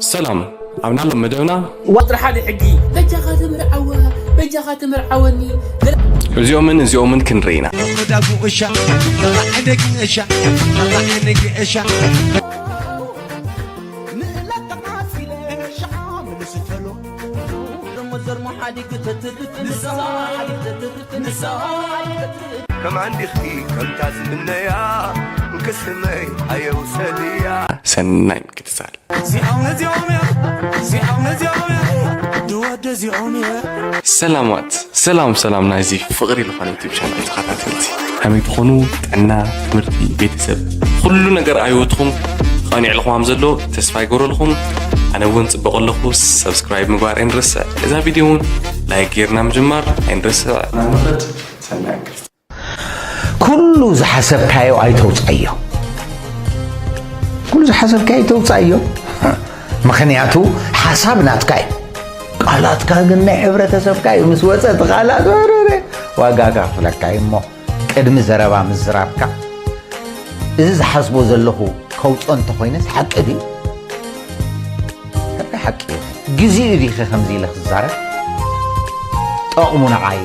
ሰላም፣ ኣብ ናሎም መደብና ቁፅሪ ሓደ ሕጊ። በጃኻ ተምርዓዋ፣ በጃኻ ተምርዓወኒ። እዚኦምን እዚኦምን ክንርኢ ኢና። ከማን ዲኺ ከምታ ዝምነያ፣ ቅስመይ ኣየውሰድያ። ሰናይ ምክትታል። እዚኦም፣ እዚኦም እዮም፣ እዚኦም፣ እዚኦም እዮም፣ ድወደ እዚኦም እዮም። ሰላማት፣ ሰላም፣ ሰላም ናይዚ ፍቕሪ ዝኾነ ዩቲዩብ ቻናል ተኸታተልቲ። ከመይ ትኾኑ? ጥዕና፣ ትምህርቲ፣ ቤተሰብ፣ ኩሉ ነገር ኣብ ህይወትኹም ቐኒዕልኹም ከም ዘሎ ተስፋ ይገብረልኹም። ኣነ እውን ጽቡቕ ኣለኹ። ሰብስክራይብ ምግባር ኣይንረስዕ። እዛ ቪድዮ እውን ላይክ ጌርና ምጅማር ኣይንረስዕ። ንኽድ ሰናይ እንክርት። ኩሉ ዝሓሰብካዮ ኣይተውፅኣዮ። ኩሉ ዝሓሰብካዮ ኣይተውፅኣዮ። ምኽንያቱ ሓሳብ ናትካ እዩ። ቃላትካ ግን ናይ ሕብረተሰብካ እዩ። ምስ ወፀ እቲ ቃላት ወረረ ዋጋ ከኽፍለካ እዩ። እሞ ቅድሚ ዘረባ ምዝራብካ፣ እዚ ዝሓስቦ ዘለኹ ከውፅኦ እንተኾይነስ ሓቂ ድዩ? እንታይ ሓቂ እዩ? ግዜኡ ዲኸ ከምዚ ኢለ ክዛረብ? ጠቕሙ ንዓይ፣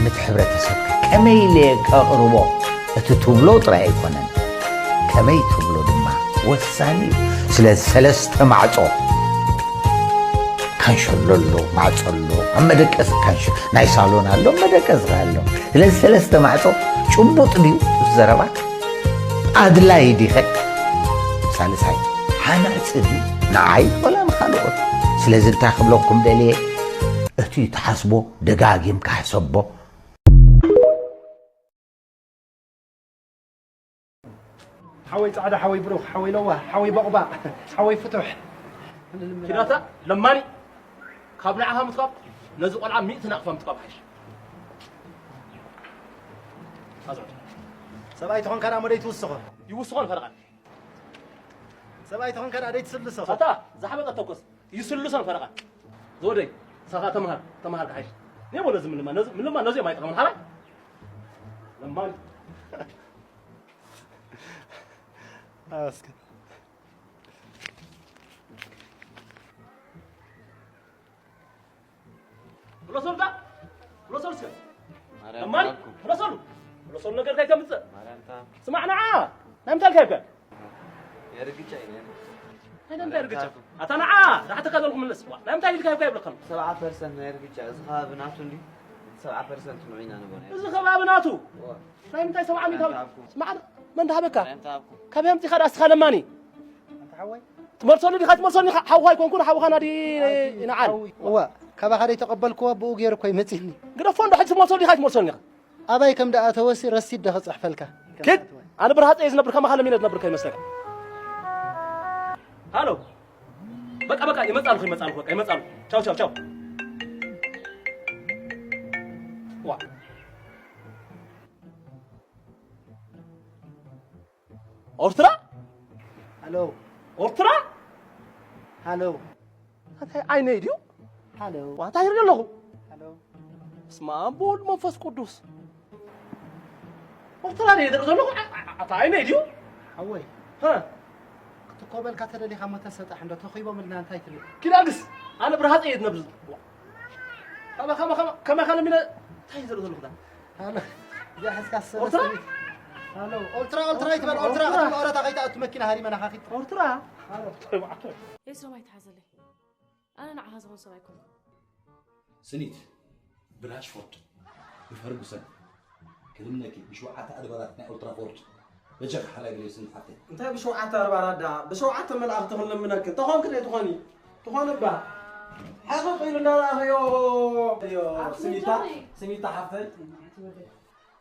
ነቲ ሕብረተሰብከ ከመይ ኢለ ከቕርቦ? እቲ ትብሎ ጥራይ ኣይኮነን፣ ከመይ ትብሎ ድማ ወሳኒ እዩ። ስለዚ ሰለስተ ማዕጾ፣ ካንሸሎ ኣሎ፣ ማዕጾ ኣሎ፣ ኣብ መደቀሲ ካንሸ-፣ ናይ ሳሎን ኣሎ፣ መደቀሲ ኣሎ። ስለዚ ሰለስተ ማዕጾ ጭቡጥ ድዩ እቲ ዘረባ? ኣድላይ ዲኸ? ሳልሳይ፣ ሃናጺ ድዩ ንዓይ ወላ ንኻልኦት? ስለዚ እንታይ ክብለኩም ደልየ፣ እቲ ትሓስቦ ደጋጊምካ ሕሰቦ። ሓወይ ጻዕዳ፣ ሓወይ ብሩኽ፣ ሓወይ ለዋህ፣ ሓወይ በቑባቕ፣ ሓወይ ፍቱሕ። ኪዳታ ለማኒ፣ ካብ ንዓኻ ምትካብ ነዚ ቆልዓ ሚእቲ ናቕፋ ምትካብ ሓይሽ። ኣዞ። ሰብኣይ ተኾንካ ደኣ እሞ ደይትውስኾ። ይውስኾን ፈረቓን። ሰብኣይ ተኾንካ ደኣ ደይትስልሶ። ኣታ፣ ዝሓበጠ ተኮስ። ይስልሶን ፈረቓን። ዝወደይ፣ ሳኻ ተምሃር፣ ተምሃር ክሓይሽ። እኔ ወለ ዝምልማ፣ ነዚ፣ ምልማ ነዚ የማይጠቕምን ሓራይ። ለማኒ። ኣስከ። ፍለሶልካ? ፍለሶል እስከ። ማርያም ለማኒ፣ ተባልኩ። ፍለሶሉ። ፍለሶሉ ነገር ካይተምጽእ። ማርያም ተባልኩ። ስማዕ ንዓ፣ ናይ ምንታይ ኢልካ ይብካ? የርግጫ እዩ፣ ናይ ምንታይ? ናይ ምንታይ ማርያም ርግጫ? ተባልኩ። ኣታ ንዓ፣ ዳሕተካ ዘለኹ ምለስ። ዋ፣ ናይ ምንታይ ኢልካ ይብካ ይብለካ? ሰብዓ ፐርሰንት ናይ ርግጫ፣ እዚ ከባቢ ናቱ እንዲ፣ ሰብዓ ፐርሰንት ንዑ ኢና ንበሎ። እዚ ከባቢ ናቱ? ዋ። ናይ ምንታይ ሰብዓ ሚእታዊ? ማርያም ተባልኩ። ስማዕ፣ መን ዳሃበካ? ማርያም ተባልኩ። ካበይ ኣምጺኻ ደኣ እስኻ ለማኒ? ኣንታ ሓወይ። ትመልሰሉ ዲኻ ትመልሰኒ ኢኻ? ሓውኻ ኣይኮንኩን፣ ሓውኻ ናዲ ኣቲ ንዓል። ሓዊ። እዋ፣ ካባኻ ደይ ተቐበልክዎ፣ ብኡ ገይሩ እኮ ይመጺኒ። ግደፎ እንዶ፣ ሕጂ ትመልሰሉ ዲኻ ትመልሰኒ ኢኻ? ኣባይ ከም ደኣ ተወሲ ረሲድ ዶ ክጽሕፈልካ? ኪድ፣ ኣነ ብርሃጸ እየ ዝነብር፣ ከማኻ ለሚነ ዝነብር ከይመስለካ። ሃሎ። በቃ፣ በቃ፣ ይመጻልኩ፣ ይመጻልኩ፣ በቃ፣ ይመጻልኩ። ቻው፣ ቻው፣ ቻው። ዋ። ኦርትራ? ሃሎ። ኦርትራ? ሃሎ። እንታይ ዓይነይ ድዩ? ሃሎ። ዋታ ይርኢ ኣለኹ። ሃሎ። በስመ ኣብ ወወልድ መንፈስ ቅዱስ። ኦርትራ ድየ ዝርኢ ዘለኹ? ኣ-፣ ኣ-፣ ኣታ ዓይነይ ድዩ? ሓወይ። ሃ? ክትኮበልካ ተደሊኻ እሞ ተሰጣሕ እንዶ ተኺቦምልና እንታይ ትብል? ኪዳግስ፣ ኣነ ብርሃፀ እየ ዝነብር። ከመ-፣ ከመ-፣ ከመ-፣ ከመኻ ለሚነ እንታይ ዝርኢ ዘለኹ ዳ? ሃሎ፣ እዚኣ ሒዝካ ሰለስተ ኦልትራ? ሚእቲ። ሃሎ፣ ኦልትራ፣ ኦልትራ ይትበል፣ ኦልትራ ኦልትራ። ክትብል ኦረታ ከይትኣቱ መኪና ሃሪመና ካኺድ። ኦርትራ? ሃሎ። ኤስሮም ኣይትሓዘለይ። ኣነ ንዓኻ ዝኾን ሰብ ኣይኮንኩን። ስኒት፣ ብራሽፎርድ፣ ብፈርጉሰን፣ ክልምነኪ፣ ብሸውዓተ ኣድባራት ናይ ኦልትራፎርድ፣ በጃኺ ሓራይ በልዮ ስኒት ሓፍተይ። እንታይ ብሸውዓተ ኣድባራት ደኣ? ብሸውዓተ መላእኽቲ ክንልምነኪ። ተኾንኪ ዘይትኾኒ? ትኾኒ እባ። ሕቕቕ ኢሉ እንዳረኣኽዮ። ዮ፣ ኣቲ ስኒታ፣ ጆኒ። ስኒታ ሓፍተይ።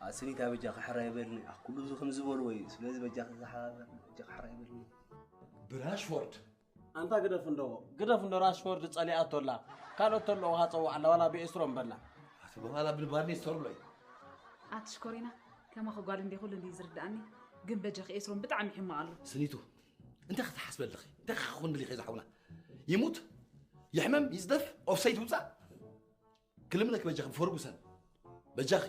ኣ፣ ስኒታ በጃኺ ሕራይ በልኒ። ኣ፣ ኩሉ እዚ ከም ዝበልዎ እዩ። ስለዚ በጃኺ ዝሓ-፣ በጃኺ ሕራይ በልኒ። ብራሽፎርድ። ኣንታ ግደፍ እንዶ፣ ግደፍ እንዶ ራሽፎርድ ጸሊኣቶ ኣላ። ካልኦት ተለዉ ሃጸው ኣላ፣ ዋላ ብኤስትሮም በላ። ኣቲ በኋላ ብልባርኔ ስተርሎ እዩ። ኣቲ ሽኮሪና፣ ከማኺ ጓል እንዴ ኩሉ እንዴ ዝርድኣኒ፣ ግን በጃኺ ኤስሮም ብጣዕሚ ሕማቕ ኣሎ። ስኒቱ፣ እንታይ ክትሓስበልኺ? እንታይ ክኾን ድሊኺ ዝሓውና? ይሙት፣ ይሕመም፣ ይዝደፍ፣ ኦፍሳይድ ይውጻእ? ክልምነክ በጃኺ ብፈርጉሰን። በጃኺ።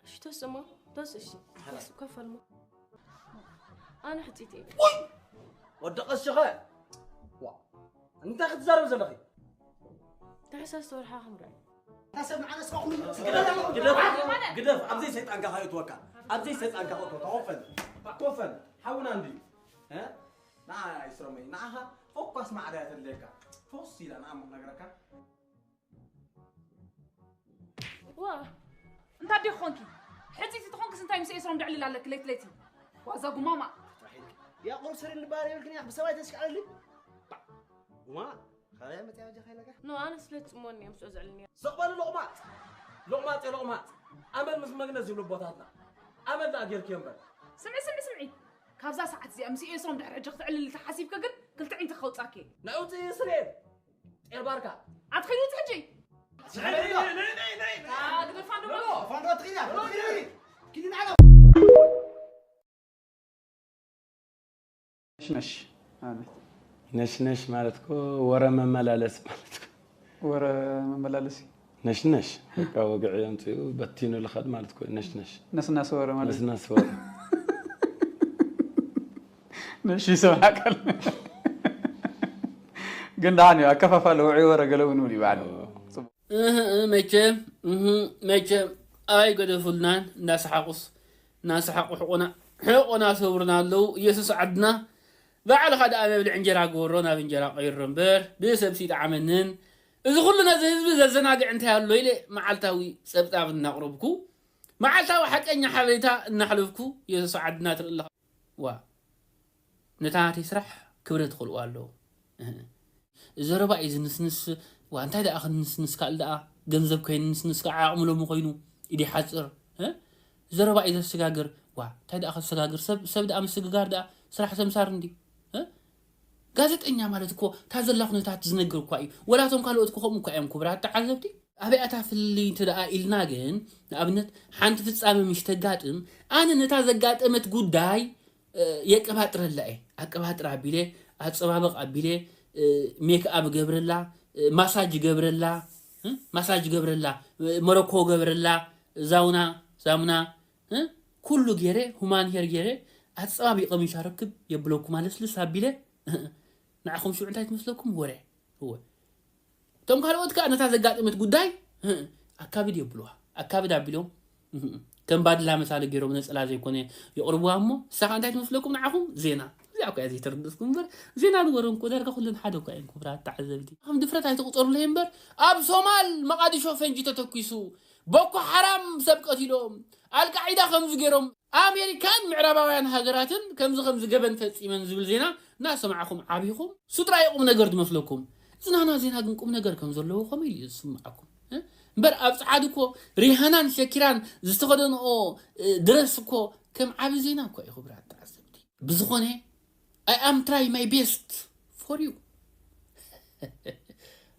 እሺ፣ ተስእሞ፣ ተስ፣ እሺ። ሓላስ። ተስ፣ ከፈልሞ። ኣነ ሕጺት እየ። ውይ! ወደቐ ሽኸ። ዋ፣ እንታይ ክትዛረብ ዘለኺ? ታሕሳስ ወርሓ ክንርኢ። ግደፍ፣ ግደፍ፣ ግደፍ። ኣብዘይ ሰይጣንካ ከእትወካ፣ ኣብዘይ ሰይጣንካ ከእትወካ። ኮፈን፣ ኮፈን፣ ሓውና እንድዩ። እ? ንዓ ይስረመይ፣ ንዓኻ ፈኳስ ማዕዳ እያ ተድልየካ። ፈስ ኢላ ንዓ እሞ ክነግረካ። ዋ፣ እንታይ ዲኺ ኾንኪ? ሕጽይቲ ትኾንክስ እንታይ ምስ ኤስሮም ደዕልል ኣለኪ ለይቲ ለይቲ? ዋዛ ጉማማ። ያዕቆብ ሰሪ እንበሃል የብልክን እያ ብሰብኣይ ተስክዓለሊ። ጉማ፣ ካበይ መጽያ ወጀኻ ኢለካ? ኖ፣ ኣነ ስለ ጽሞኒ እዮም ስኦ ዘዕልኒ። ስቕ በሉ ሎቕማጽ። ሎቕማጽ ሎቕማጽ። ኣመል ምስ መግነዝ ይብሉ ኣቦታትና። ኣመል ደኣ ጌርክዮ እምበር። ስምዒ፣ ስምዒ፣ ስምዒ። ካብዛ ሰዓት እዚኣ ምስ ኤስሮም ድሕሪ ሕጂ ክትዕልል ተሓሲብኪ ግን ክልተ ዒንትኺ ከውጻኪ። ናይ ውጽኢ ስሬን። ጤል ባርካ። ኣትኺ ውጽ ሕጂ። ግደፋ ዶ። ፋንዶ ትኽኛ ትኽኛ ኪዲ ንዓላ ነሽነሽ ማለት ነሽነሽ ማለት እኮ ወረ መመላለሲ ማለት እኮ። ወረ መመላለሲ ነሽነሽ በቃ ወግዒ ኣምፅኡ በቲኑ ልኸድ ማለት እኮ። ነሽነሽ ነስናስ ወረ ማለት ነስናስ ወረ። ነሽ ይሰማዕካል። ግን ደሓን እዩ ኣከፋፋሊ ውዑይ ወረ ገለ እውን እውን ይበዓል። እህ፣ እህ፣ መቸም እህ፣ መቸም ኣይገደፉልናን። እንዳሰሓቁስ እናሰሓቁ ሕቆና ሕቆና ሰብሩና ኣለዉ። ኢየሱስ ዓድና ባዕልኻ ደኣ መብልዕ እንጀራ ግበሮ፣ ናብ እንጀራ ቀይሮ እምበር ብሰብሲ ይጥዓመንን። እዚ ኩሉ ነዚ ህዝቢ ዘዘናግዕ እንታይ ኣሎ ኢለ መዓልታዊ ጸብጻብ እናቕረብኩ፣ መዓልታዊ ሓቀኛ ሓበሬታ እናሕለፍኩ፣ ኢየሱስ ዓድና ትርኢ ኣለኻ። ዋ፣ ነታ ናተይ ስራሕ ክብረት ክልዋ ኣለዎ። እህ። ዘረባ እዩ ዝንስንስ። ዋ፣ እንታይ ደኣ ክንንስንስ፣ ካልእ ደኣ ገንዘብ ከይንንስንስ ከዓ ዓቕሚ ሎሚ ኮይኑ ኢዲ ሓፅር። እ? ዘረባ እዩ ዘሰጋግር። ዋ፣ እንታይ ደኣ ከሰጋግር፣ ሰብ ሰብ ደኣ ምስግጋር ደኣ ስራሕ ሰምሳር እንዲ። እ? ጋዜጠኛ ማለት እኮ እታ ዘላ ኩነታት ዝነግር እኳ እዩ። ወላቶም ካልኦት እኮ ከምኡ እኳ እዮም ክቡራት ተዓዘብቲ። ኣበይ ኣታ ፍልልይ እንተ ደኣ ኢልና ግን፣ ንኣብነት ሓንቲ ፍጻመ ምሽ ተጋጥም፣ ኣነ ነታ ዘጋጠመት ጉዳይ የቀባጥረላ እየ። ኣቀባጥር ኣቢለ፣ ኣጸባበቕ ኣቢለ፣ ሜክኣብ ገብረላ፣ ማሳጅ ገብረላ፣ ማሳጅ ገብረላ፣ መረኮ ገብረላ፣ ዛውና፣ ሳሙና፣ ኩሉ ገይረ፣ ሁማን ሄር ገይረ፣ ኣጸባቢቐ ምሽ ኣረክብ የብለኩም ኣለስልስ ኣቢለ፣ ንዓኹም ሽዑ እንታይ ትመስለኩም? ወረ። እወ። እቶም ካልኦት ከኣ ነታ ዘጋጠመት ጉዳይ ኣካብድ የብልዋ። ኣካብድ ኣቢሎም ከም ባድላ መሳሊ ገይሮም ነጸላ ዘይኮነ የቕርብዋ እሞ ንሳ ከኣ እንታይ ትመስለኩም ንዓኹም? ዜና። እዚኣ እኮ እያ ዘይተረድእኩም እምበር ዜና ንወረን እኮ ዳርጋ ኩለን ሓደ እኳ እየን ክቡራት ተዓዘብቲ። ከም ድፍረት ኣይትቑጸሩለይ እምበር ኣብ ሶማል መቓዲሾ ፈንጂ ተተኲሱ ቦኮ ሓራም ሰብ ቀቲሎም ኣልቃዒዳ ከምዚ ገይሮም ኣሜሪካን ምዕራባውያን ሃገራትን ከምዚ ከምዚ ገበን ፈጺመን ዝብል ዜና እናሰማዕኹም ዓቢኹም። ስድራ የቑም ነገር ድመስለኩም። ዝናና ዜና ግን ቁም ነገር ከም ዘለዎ ከመይ እዩ ዝስምዓኩም? እ? እምበር ኣብ ጸዓዱ እኮ ሪሃናን ሸኪራን ዝተኸደንኦ እ፣ ድረስ እኮ ከም ዓቢ ዜና እኮ እዩ ክቡራት ተዓዘብቲ። ብዝኾነ I am try my best for you።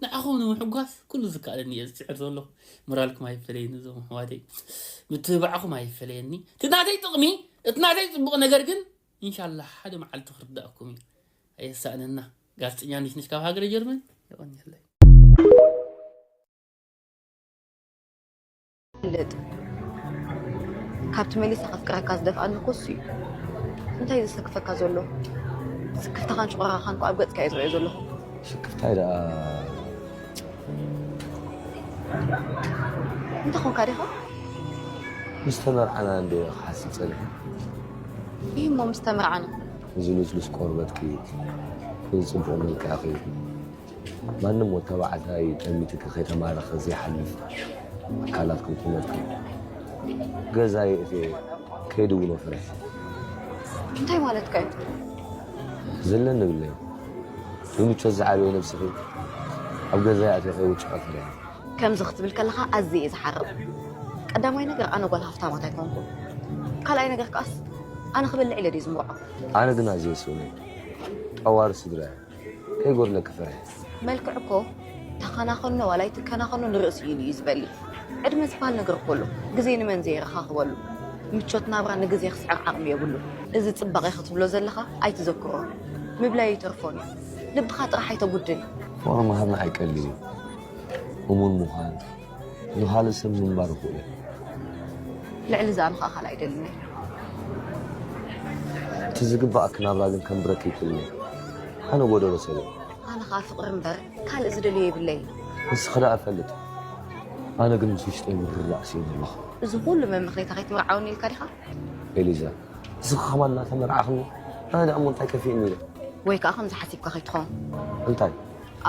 ንዓኹም ንምሕጓስ ኩሉ ዝከኣለኒ እየ ዝጽዕር ዘለኹ። ሞራልኩም ኣይፈለየኒ እዞም ኣሕዋተይ። ምትብባዕኹም ኣይፈለየኒ። እቲ ናተይ ጥቕሚ፣ እቲ ናተይ ጽቡቕ ነገር ግን ኢንሻላህ ሓደ መዓልቲ ክርዳእኩም እዩ። ኣየሳእነና። ጋዜጠኛ ነሽነሽ ካብ ሃገረ ጀርመን የቐንየለይ። ፍለጥ ካብቲ መሊሳ ከፍቅረካ ዝደፍኣኒ እኮ እሱ እዩ። እንታይ እዩ ዘሰክፈካ ዘሎ? ስክፍታኻን ሽቆራኻን እኮ ኣብ ገጽካ እየ ዝሪኦ ዘለኹ። ስክፍታይ ደኣ እንታይ ኾንካ ዲኻ? ምስ ተመርዓና እንደ ክሓስብ ጸኒሐ። ይህ እሞ ምስ ተመርዓና እዚ ልስሉስ ቆርበትኪ፣ እዚ ጽቡቕ መልክዕኺ፣ ማንም ወድ ተባዕታይ ጠሚትኪ ከይተማረኸ ዘይሓልፍ ኣካላትኩም ቁመትኩም ገዛ የእትየ ከይድውሎ ፈሪሐ። እንታይ ማለትካ እዩ? ዘለኒ ብለይ ብምቾት ዝዓበየ ነብስኺ ኣብ ገዛ የእትየ ከይውጭዖ ፈሪሐ። ከምዚ ክትብል ከለኻ ኣዝየ እየ ዝሓርቕ። ቀዳማይ ነገር ኣነ ጓል ሃፍታማት ኣይኮንኩን። ካልኣይ ነገር ከኣስ ኣነ ክበልዕ ኢለ ድየ ዝምርዖ? ኣነ ግን ኣዝየ ስእኑ እየ። ጠዋሪ ስድራ እየ። ከይጎድለኪ ፈርሒ። መልክዕ እኮ ተኸናኸኖ ዋላ ኣይትከናኸኖ ንርእሲ ኢሉ እዩ ዝበሊ። ዕድመ ዝበሃል ነገር እኮ ኣሎ። ግዜ ንመን ዘየረኻኽበሉ። ምቾት ናብራ ንግዜ ክስዕር ዓቕሚ የብሉን። እዚ ጽባቐ ክትብሎ ዘለኻ ኣይትዘክሮ። ምብላይ ኣይተርፎን እዩ። ልብኻ ጥራሕ ኣይተጉድል። ፍቕሪ ምሃብ ንዓይ ቀሊል እዩ። እሙን ምዃን፣ ንኻልእ ሰብ ምንባር ይኽእሉ እዮም። ልዕሊ እዚ ኣነ ኸኣ ካልእ ኣይደልን እየ። እቲ ዝግባኣኪ ናብራ ግን ከንብረኪ ይኽእል እየ። ኣነ ጎደሎ ሰብ እየ። ኣነ ኸዓ ፍቕሪ እምበር ካልእ ዝደልዮ የብለይን። ንስኺ ደኣ ፈልጥ፣ ኣነ ግን ምስ ውሽጠይ ምርዳእ ስኢነ ኣለኹ። እዚ ኩሉ መመኽነይታ ከይትምርዓወኒ ኢልካ ዲኻ? ኤሊዛ፣ ንስኺ ከማን እናተመርዓኽኒ ኣነ ደኣ እሞ እንታይ ከፊእኒ ኢለ? ወይ ከኣ ከምዚ ሓሲብካ ከይትኸውን። እንታይ?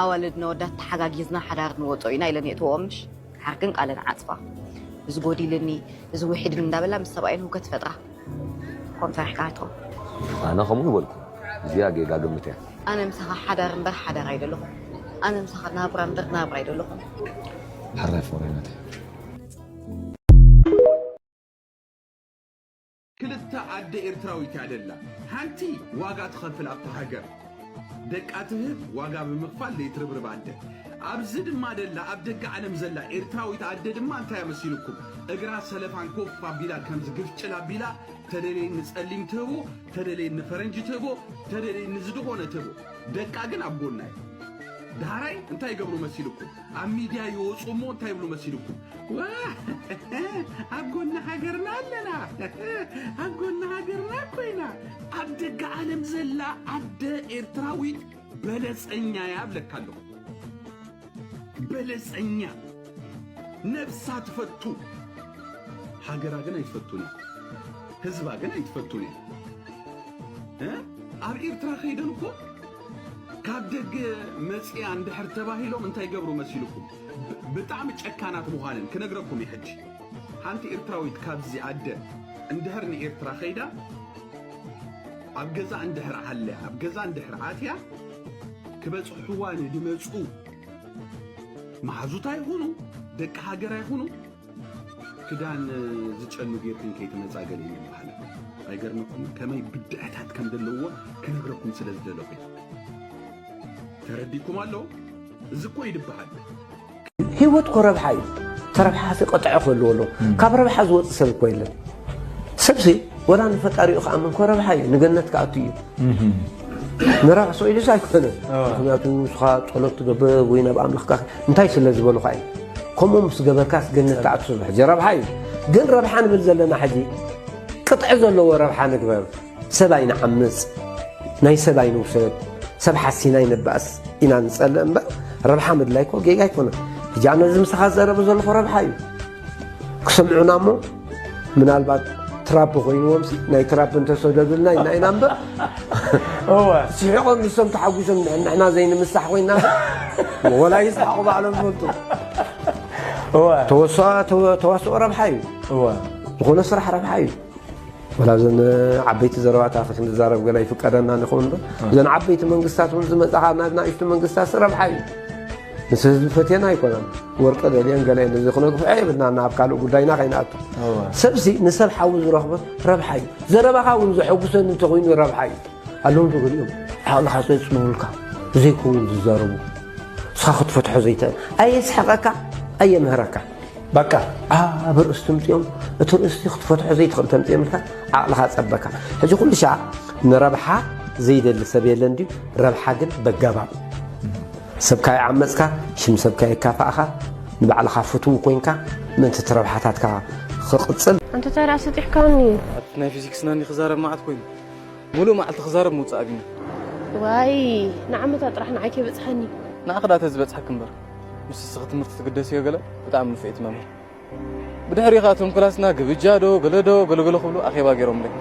ኣዋልድን ኣወዳት ተሓጋጊዝና ሓዳር ንወጾ ኢና ኢለን የእትወኦም ምሽ? ድሓር ግን ቃለን ዓጽፋ። እዚ ጎዲልኒ፣ እዚ ውሒድኒ እንዳበላ ምስ ሰብኣየን ህውከት ይፈጥራ። ከምኡ ሰሪሕካ ኣይትኾን። ኣነ ከምኡ ይበልኩ። እዚኣ ጌጋ ግምት እያ። ኣነ ምሳኻ ሓዳር እምበር ሓዳር ኣይደለኹን። ኣነ ምሳኻ ናብራ እምበር ናብራ ኣይደለኹን። ሕራይ ፍቕረይ ናተይ። ክልተ ኣደ ኤርትራዊት እያ ደላ። ሓንቲ ዋጋ ትኸፍል ኣብታ ሃገር ደቃ ትህብ ዋጋ ብምኽፋል ዘይትርብርብ ኣደ። ኣብዚ ድማ ደላ ኣብ ደገ ዓለም ዘላ ኤርትራዊት ኣደ ድማ እንታይ መሲልኩም እግራ ሰለፋን ኮፍ ኣቢላ ከምዚ ግፍጭል ኣቢላ ተደለየኒ ጸሊም ትህቦ፣ ተደለየኒ ፈረንጂ ትህቦ፣ ተደለየኒ ዝድኾነ ትህቦ። ደቃ ግን ኣብ ጎና እዩ። ዳሕራይ እንታይ ይገብሩ መሲልኩም? ኣብ ሚድያ ይወፁ እሞ እንታይ ይብሉ መሲልኩም? ዋ፣ ኣብ ጎኒ ሃገርና ኣለና፣ ኣብ ጎኒ ሃገርና ኮይና። ኣብ ደገ ዓለም ዘላ ኣደ ኤርትራዊት በለፀኛ እያ እብለካ ኣለኹ። በለፀኛ፣ ነብሳ ትፈቱ፣ ሃገራ ግን ኣይትፈቱን እያ፣ ህዝባ ግን ኣይትፈቱን እያ። እ? ኣብ ኤርትራ ከይደን እኮ ካብ ደገ መፅያ እንድሕር ተባሂሎም እንታይ ገብሩ መሲልኩም? ብ- ብጣዕሚ ጨካናት ምዃነን ክነግረኩም እዩ ሕጂ። ሓንቲ ኤርትራዊት ካብዚ ኣደ እንድሕር ንኤርትራ ከይዳ ኣብ ገዛ እንድሕር ዓልያ ኣብ ገዛ እንድሕር ኣትያ ክበፅሕዋ ንድመፁ መሓዙታ ይኹኑ ደቂ ሃገር ኣይኹኑ ክዳን ዝጨኑ ጌርክን ከይትመጻ ገለ ይበሃል። ኣይገርመኩም ከመይ ብድዐታት ከም ዘለዎ ክነግረኩም ስለ ዝደለኹ እየ። ተረዲኩም ኣሎ? እዚ እኮ ይድበሃል። ህይወት እኮ ረብሓ እዩ። ተረብሓ ሲ ቀጥዐ ክህልዎ ኣለዎ። ካብ ረብሓ ዝወፅእ ሰብ እኮ የለን። ሰብሲ ወላ ንፈጣሪኡ ክኣምን እኮ ረብሓ እዩ። ንገነት ክኣቱ እዩ። ንራእሶ ኢሉስ ኣይኮነን። ምክንያቱ ንስኻ ጸሎት ትገብር ወይ ናብ ኣምላኽካ እንታይ ስለ ዝበሉኻ እዩ። ከምኡ ምስ ገበርካስ ገነት ትኣቱ ስለ ሕጂ ረብሓ እዩ። ግን ረብሓ ንብል ዘለና ሕጂ ቅጥዒ ዘለዎ ረብሓ ንግበር። ሰብ ኣይንዓምጽ፣ ናይ ሰብ ኣይንውሰድ፣ ሰብ ሓሲና ኣይንባእስ ኢና ንጸልእ እምበር ረብሓ ምድላይ እኮ ጌጋ ኣይኮነን። ሕጂ ኣነ እዚ ምሳኻ ዝዛረቦ ዘለኹ ረብሓ እዩ። ክሰምዑና እሞ ምናልባት ትራፕ ኮይንዎም ሲ ናይ ትራፕ እንተሰደዱልና ኢና ኢና እምበር እወ ስሒቆም ንሶም ተሓጒሶም ንሕና ዘይንምሳሕ ኮይና ወላ ይስሓቁ ባዕሎም ይፈልጡ እወ ተወስኦ ተወ- ተዋስኦ ረብሓ እዩ እወ ዝኾነ ስራሕ ረብሓ እዩ ወላ እዘን ዓበይቲ ዘረባታት ክንዛረብ ገለ ይፍቀደና ንኸውን እምበር እዘን ዓበይቲ መንግስታት እውን ዝመፃ ካብ ናብ ናእሽቱ መንግስታት ረብሓ እዩ ምስ ህዝቢ ፈትየና ኣይኮነን ወርቂ ደልየን ገለ ነዚ ክነግፍዖ የብልና ናብ ካልእ ጉዳይና ከይንኣቱ ሰብሲ ንሰብ ሓዊ ዝረኽቦ ረብሓ እዩ ዘረባኻ እውን ዘሐጉሰኒ እንተኮይኑ ረብሓ እዩ ኣለዉ ዶ ገሊኦም ዓቕልኻ ዘጽንቡልካ ዘይከውን ዝዛረቡ ንስኻ ክትፈትሖ ዘይትእል ኣየስሕቐካ ኣየምህረካ በቃ ኣብ ርእሲ ትምፅኦም እቲ ርእሲ ክትፈትሖ ዘይትኽእል ተምፅኦምልካ ዓቕልኻ ጸበካ ሕጂ ኩሉ ሻዕ ንረብሓ ዘይደሊ ሰብ የለን ድዩ ረብሓ ግን በጋባብ ሰብካ ይዓመፅካ ሽም ሰብካ የካፋእኻ ንባዕልኻ ፍትው ኮይንካ ምእንቲ እቲ ረብሓታትካ ክቕፅል ኣንተ ታዲያ ሰጢሕካኒ ኣብቲ ናይ ፊዚክስ ናኒ ክዛረብ መዓት ኮይኑ ሙሉእ መዓልቲ ክዛረብ ምውፃእ ኣቢኒ ዋይ ንዓመታ ጥራሕ ንዓይ ከይበፅሓኒ ንኣኽዳ ተዝበፅሐክ እምበር ምስ እስኺ ትምህርቲ ትግደስዮ ገለ ብጣዕሚ ንፍዒት መምህር ብድሕሪኡ ከዓ እቶም ክላስና ግብጃ ዶ ገለ ዶ ገለገለ ክብሉ ኣኼባ ገይሮምለይ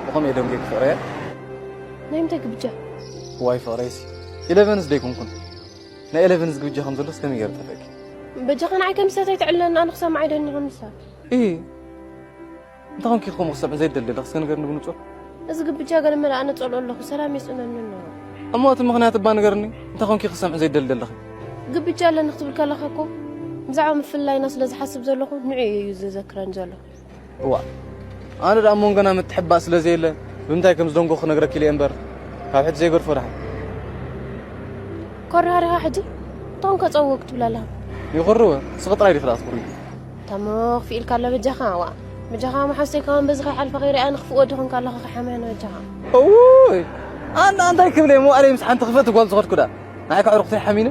ብኸምኡ እየ ደንጉየ ክፍቕረያ ናይ ምንታይ ግብጃ ዋይ ፍቕረይሲ ኢለቨንስ ደይኮንኩን ናይ ኢለቨንስ ግብጃ ከም ዘሎስ ከመይ ገይረ ጠፍእኪ በጃኻ ንዓይ ከምሰት ኣይትዕለኒ ኣነ ክሰምዓ ኣይደኒ ከምሳ እይ እንታይ ኮንኪ ከምኡ ክሰምዕ ዘይደሊ ኣለኺ እስከ ንገርኒ ብንጹር እዚ ግብጃ ገለ መለ ኣነ ጸልኦ ኣለኹ ሰላም የስእነኒ ኣሎ እሞ እቲ ምኽንያት እባ ንገርኒ እንታይ ኮንኪ ክሰምዕ ዘይደሊ ኣለኺ ግብጃ ኣለኒ ክትብል ከለኻ እኮ ብዛዕባ ምፍልላይና ስለ ዝሓስብ ዘለኹ ንዑ እዩ ዝዘክረኒ ዘሎ እዋ ኣነ ደኣ መንጎና ምትሕባእ ስለ ዘየለ ብምንታይ ከም ዝደንጎ ክነግረኪ ኢለ እምበር ካብ ሕጂ ዘይገድፎ ደሓን ኮራሪኻ ሕጂ እንታውን ከጸውወ ክትብል ኣለኻ ይኹርወ ስኺ ጥራይ ዲኺ ደኣ ትኹሪ ታሞ ክፍኢልካ ኣሎ በጃኻ ዋ በጃኻ መሓዝተይ ከማን በዚ ከይሓልፈ ከይሪኣ ንክፍእ ወዲ ኮንካ ኣለኻ ከሓምያ ንበጃኻ እውይ ኣነ እንታይ ክብል እየ መዋእለይ ምስ ሓንቲ ክፍእቲ ጓል ዝኸድኩ ደኣ ንዓይ ከዕርኩ ተይሓሚነ